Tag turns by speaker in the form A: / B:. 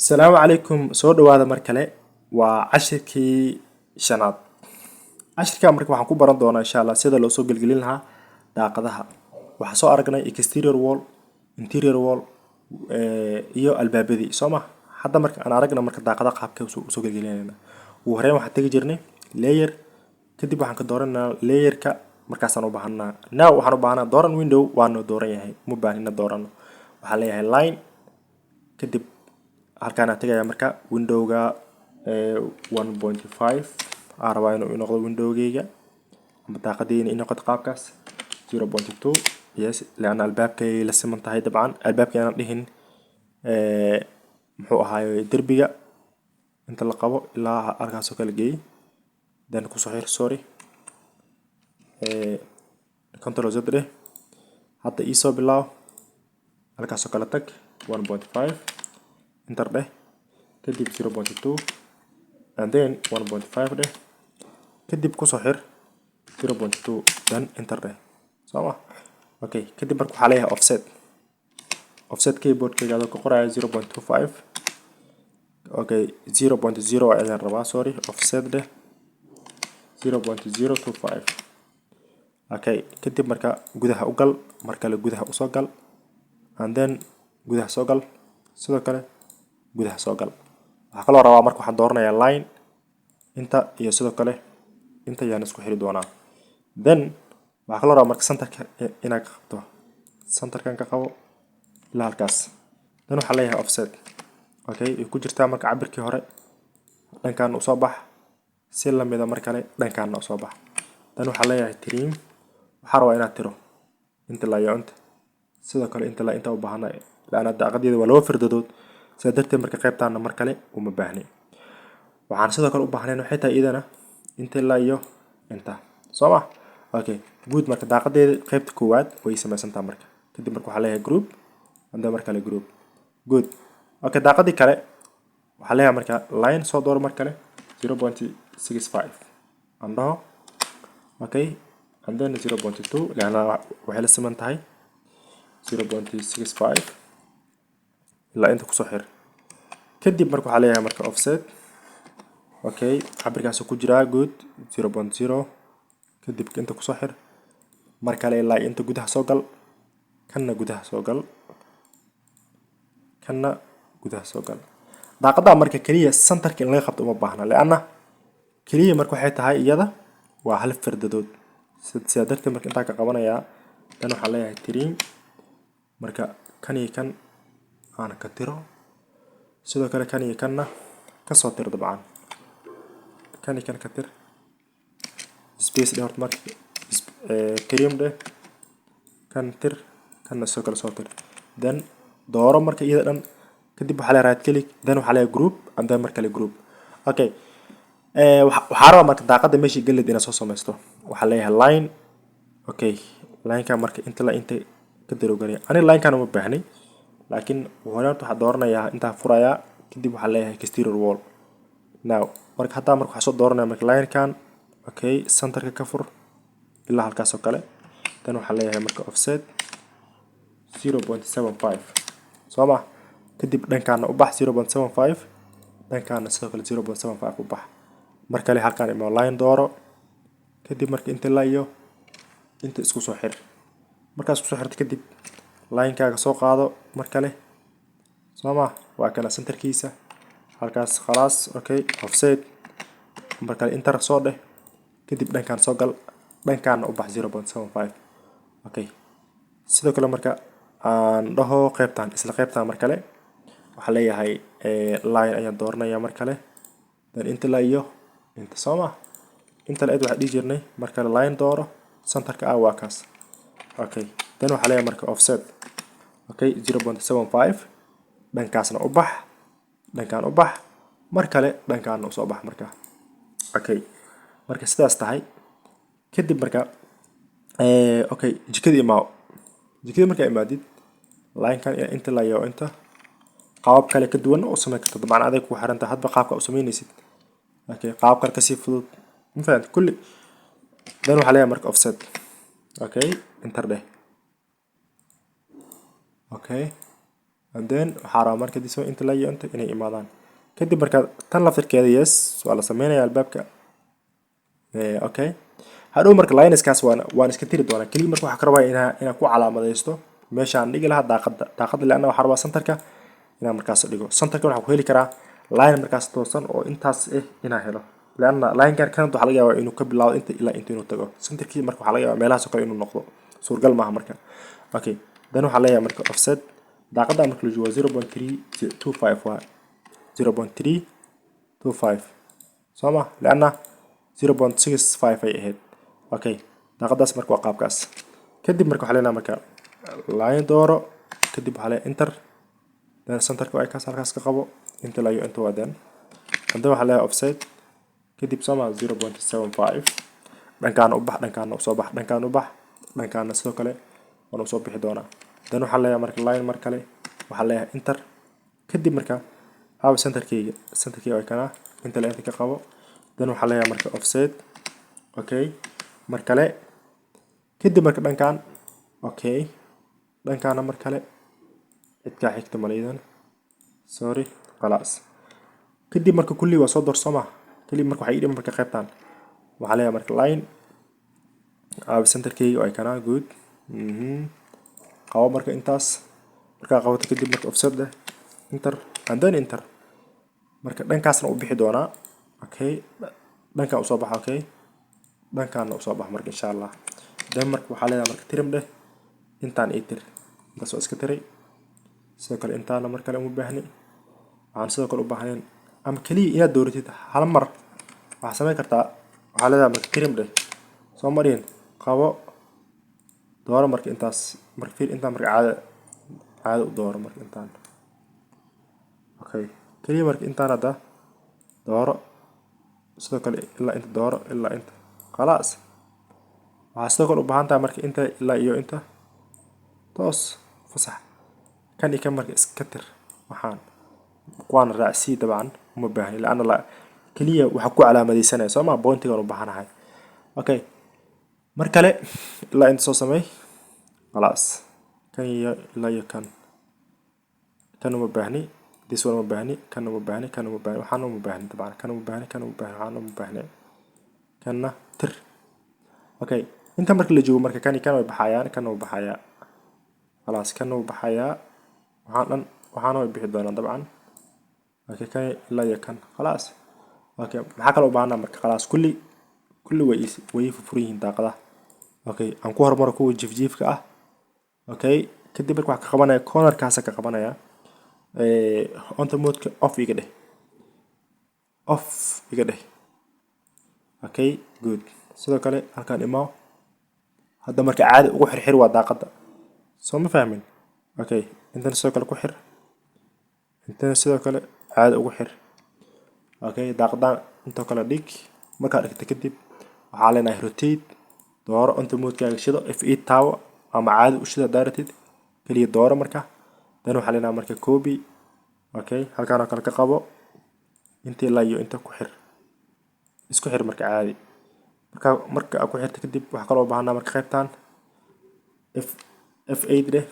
A: Asalaamu calaykum, soo dhawaada mar kale. Waa cashirkii shanaad. Cashirka marka waxaan ku baran doonaa, insha Allah, sida loo soo gelgelin lahaa daaqadaha. Waxaan soo aragnay exterior wall, interior wall iyo albaabadii, soo ma? Hadda marka aan aragna marka daaqada qaabka usoo gelgelinayna. Ugu horreyn waxaan tegi jirnay layer, kadib waxaan ka dooranaa layerka markaasaan u baahanaa. Now waxaan u baahanaa dooran window, waanu dooran yahay, uma baahnina doorano. Waxaan leeyahay line, kadib halkaan aan tegayaa marka windowga 1.5 aan rabaa inuu noqdo windowgayga ama daaqadayna inay noqoto qaabkaas 0.2. Yes, لأن albaabkay la siman tahay. Dabcan albaabka aanan dhihin, muxuu ahaaye, derbiga inta la qabo ilaa halkaas oo kala geey, then kusoo xir. Sorry, Control Z dheh. Hadda iisoo bilaabo, halkaas oo kale tag, 1.5, enter dheh, kadib 0.2 and then 1.5 dheh, kadib kusoo xir 0.2, then enter dheh, soo ma? Okay, kadib marka waxaa leeyahay offset. Offset keyboardkayga adoo ka qoraya 0.25. Okay, 0.0 ayaan rabaa, sorry. Offset dheh 0.025. Okay, kadib marka gudaha u gal, mar kale gudaha usoo gal, and then gudaha soo gal, sidoo kale gudaha soo gal. Waxaa kaloo rabaa marka waxaan dooranayaa line inta iyo sidoo kale inta ayaan isku xiri doonaa. Then waxaa kaloo rabaa marka centerka inaad ka qabto, centerkan ka qabo ilaa halkaas. Then waxaa leeyahay offset. Okay, way ku jirtaa marka cabirkii hore. Dhankan usoo bax, si lamida mar kale dhankaana usoo bax. Then waxaa leeyahay trim. Waxaa rabaa inaad tiro inta ilaa iyo inta, sidoo kale inta ilaa inta u baahana, laana daaqadeeda waa laba fardadood. Sidaa darteed marka qaybtaana mar kale uma baahni. Waxaan sidoo kale u baahnayn waxay tahay iyadana inta ilaa iyo inta, soo ma? Okay, good. Marka daaqadeeda qaybta koowaad way samaysantaa. Marka kadib marka waxaa leeyahay group, hadda mar kale group. Good. Okay, daaqadii kale waxaa leeyahay marka line soo dooro, mar kale 0.65 aan dhaho. Okay, and then 0.2, لأن waxay la siman tahay 0.65. Ilaa inta kusoo xir. Kadib marka waxaa leeyahay marka offset. Okay, cabirkaasuu ku jiraa. Good. 0.0, kadib inta kusoo xir. Mar kale ilaa inta gudaha soo gal, kanna gudaha soo gal, kanna gudaha soo gal. Daaqadaha marka keliya centerka in laga qabto uma baahna, لأن keliya marka waxay tahay iyada waa hal fardadood. Sidaa darteed marka intaa ka qabanayaa, dan waxaa leeyahay trim. Marka kan iyo kan aan ka tiro, sidoo kale kan iyo kanna kasoo tiro. Dabcan kan iyo kan ka tir. Space dheh horta marka, trim dheh, kan tir, kanna sidoo kale soo tir. Then dooro marka iyada dhan. Kadib waxaa leeyahay right click, then waxaa leeyahay group, and then mar kale group. Okay, waxaa rabaa marka daaqada meeshii galid inaad soo samaysto. Waxaa leeyahay line. Okay, lineka marka inta la inta ka darooganaya. Aniga linekan uma baahnay, laakiin hore horta waxaa dooranayaa, intaa furayaa, kadib waxaa leeyahay exterior wall. Now marka haddaa marka waxaa soo dooranaya marka linekan. Okay, centerka ka fur ilaa halkaas oo kale. Then waxaa leeyahay marka offset 0.75, soo ma? Kadib dhankaana u bax 0.75, dhankaana sidoo kale 0.75 u bax. Mar kale halkaan imo, line dooro, kadib marka inta la iyo inta isku soo xir. Markaas isku soo xirto kadib linekaaga soo qaado mar kale, soo ma? Waa kana centerkiisa halkaas. Khalaas. Okay, offset mar kale, enter soo dheh, kadib dhankaan soo gal, dhankaana u bax 0.75. Okay, sidoo kale marka aan dhaho qaybtan, isla qaybtan mar kale waxaa leeyahay line ayaan dooranaya mar kale, then inta la iyo inta, soo ma? Inta la ed waxaa dhihi jirnay mar kale line dooro, centerka ah waa kaas. Okay, then waxaa leeyahay marka offset. Okay, 0.75, dhankaasna u bax, dhankaan u bax, mar kale dhankaana usoo bax marka. Okay, marka sidaas tahay kadib marka, okay, jikadii imaaw. Jikadii markaa imaadid, linekan inta la iyo inta qaabab kale ka duwan oo samayn karta. Dabcan aday kugu xiran tahay hadba qaabka u samaynaysid. Okay, qaab kale kasii fudud, ma fahamtay kulli? Then waxaa leeyahay marka offset. Okay, enter dheh. Okay. And then waxaa rabaa marka this one inta la iyo inta inay imaadaan. Kadib marka tan laftirkeeda, yes, waa la sameynaya albaabka. Okay, hadhow marka lineskaas waan iska tiri doonaa. Keliya marka waxaa ka rabaa inaa ku calaamadaysto meeshaan dhigi lahaa daaqada. Daaqada leanna waxaa rabaa centerka inaan markaas dhigo. Centerka waxaa ku heli karaa line markaas toosan oo intaas ah inaan helo, leanna linekan kan waxaa laga yaabaa inuu ka bilaabo inta ilaa inta inuu tago centerkii. Marka waxaa laga yaabaa meelahaas oo kale inuu noqdo, suurgal maaha marka. Okay, then waxaa leeyahay marka offset daaqada marka la joogo 0.325, waa 0.325, soo ma? Leanna 0.65 ay ahayd. Okay, daaqadaas marka waa qaabkaas. Kadib marka waxaa leenahay marka line dooro. Kadib waxaa leeyahay enter. Then centerka waa kaas, halkaas ka qabo inta la iyo inta waa. Then and then waxaa leeyahay offset. Kadib, soo ma, 0.75 dhankaana u bax, dhankaana usoo bax, dhankaan u bax, dhankaana sidoo kale waan usoo bixi doonaa. Then waxaa leeyahay marka line mar kale, waxaa leeyahay enter. Kadib marka aawa centerkeyga? Centerkeyga waa kana, inta la inta ka qabo. Then waxaa leeyahay marka offset. Okay, mar kale. Kadib marka dhankaan, okay, dhankaana mar kale cidkaa xigta malaydan, sorry, khalaas. Kadib marka kulli waa soo door, soo ma? Kaliya marka waxaa ii dhiman marka qaybtan. Waxaa leeyahay marka line. Aawa centerkeyga? Waa kana, good. Qabo marka intaas. Markaa qabato kadib marka offset leh, enter and then enter. Marka dhankaasna u bixi doonaa. Okay, dhankaan usoo baxa. Okay, dhankaana usoo baxa marka, insha Allah. Then marka waxaa leedahay marka trim dheh, intaan ii tir. Intaas waa iska tiray. Sidoo kale intaana mar kale uma baahni. Waxaan sidoo kale u baahnayn ama keliya inaad dooratid hal mar waxaa samayn kartaa, waxaa leedahay marka trim dheh, soo marin, qabo, dooro marka intaas. Marka fiir intaan marka caada caada u dooro marka intaan. Okay, keliya marka intaan hadda dooro. Sidoo kale ilaa inta dooro, ilaa inta, khalaas. Waxaa sidoo kale u baahan tahay marka inta ilaa iyo inta toos fasax. Kan iyo kan marka iska tir. Waxaan kuwaana raacsii dabcan uma baahni, laana la keliya waxaa ku calaamadaysanaya, soo ma, pointigan u baahanahay. Okay, mar kale ilaa inta soo samey, khalaas. Kan iyo ilaa iyo kan, kan uma baahni. This one uma baahni, kan uma baahni, kan uma baahni, waxaan uma baahni dabcan, kan uma baahni, kan uma baahni, waxaan uma baahni, kanna tir. Okay, inta marka la joogo marka kan iyo kan way baxayaan, kanna wuu baxayaa, khalaas, kanna wuu baxayaa. Waxaan dhan waxaana way bixi doonaan dabcan. Okay, kan ilaa iyo kan, khalaas. Okay, maxaa kaloo u baahanaa marka? Khalaas, kulli kulli way ii furfuran yihiin daaqadaha. Okay, aan ku hormaro kuwa jiifjiifka ah. Okay, kadib marka waxaa ka qabanaya cornerkaasa ka qabanaya. Ortho modeka off iga dheh, off iga dheh. Okay, good. Sidoo kale halkaan imaw. Hadda marka caadi ugu xirxir waa daaqada, soo ma fahmin? Okay, intana sidoo kale ku xir, intana sidoo kale caadi ugu xir. Okay, daaqadan intoo kale dhig. Markaad dhigto kadib waxaa leenahay rotate dooro, ortho modekaaga shido, F8 taawo ama caadi u shida daaratid, kaliya dooro marka. Then waxaa leenahay marka copy. Okay, halkaan oo kale ka qabo, inta ilaa iyo inta ku xir, isku xir marka caadi. Marka aad ku xirto kadib waxaa kaloo u baahanaa marka qaybtan F8 dheh.